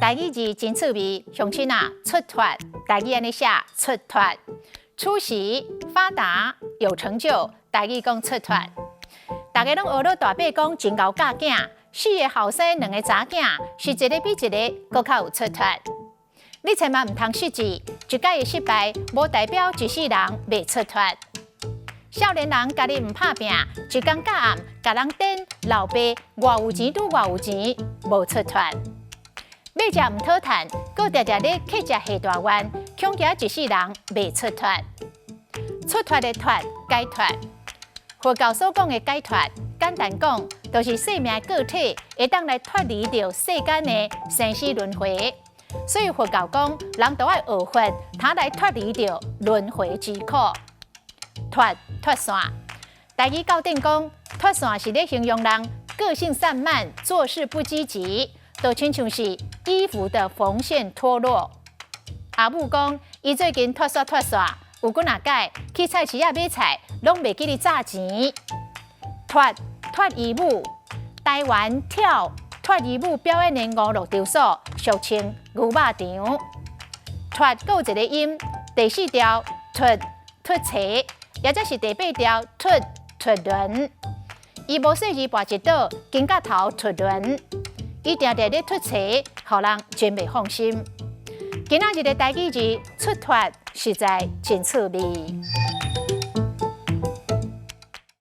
台語字真趣味，鄉親啊，出脫，台語按呢寫出脫，出息發達有成就，台語講出脫。大家攏學了大伯講真𠢕教囝，四个後生兩个查囝，是一个比一个閣較有出脫。你千萬毋通失志，一擺的失敗，無代表一世人袂出脫。少年人家己毋拍拚，一工到暗，共人顛老爸偌有錢拄偌有錢，無出脫。欲食毋討趁，閣定定咧乞食下大願，恐驚一世人袂出脫。出脫的脫，解脫。佛教所講的解脫，簡單講，就是生命個體會當來脫離著世間的生死輪迴。所以佛教講，人都愛學佛，才來脫離著輪迴之苦。脫脫線，台語教典講，脫線是咧形容人個性散漫，做事不積極，就親像是衣服的縫線脫落。阿母講，伊最近脫線脫線，有幾若擺去菜市仔買菜，攏袂記得紮錢。脫脫衣舞，台灣跳脫衣舞表演的娛樂場所，俗稱牛肉場。脫閣有一个音，第四調脫脫鞋，抑者是第八調脫脫輪。伊無細膩跋一倒，肩胛頭脫輪。伊定定咧脫鞋，予人真袂放心。今仔日的台語字出脫，實在真趣味。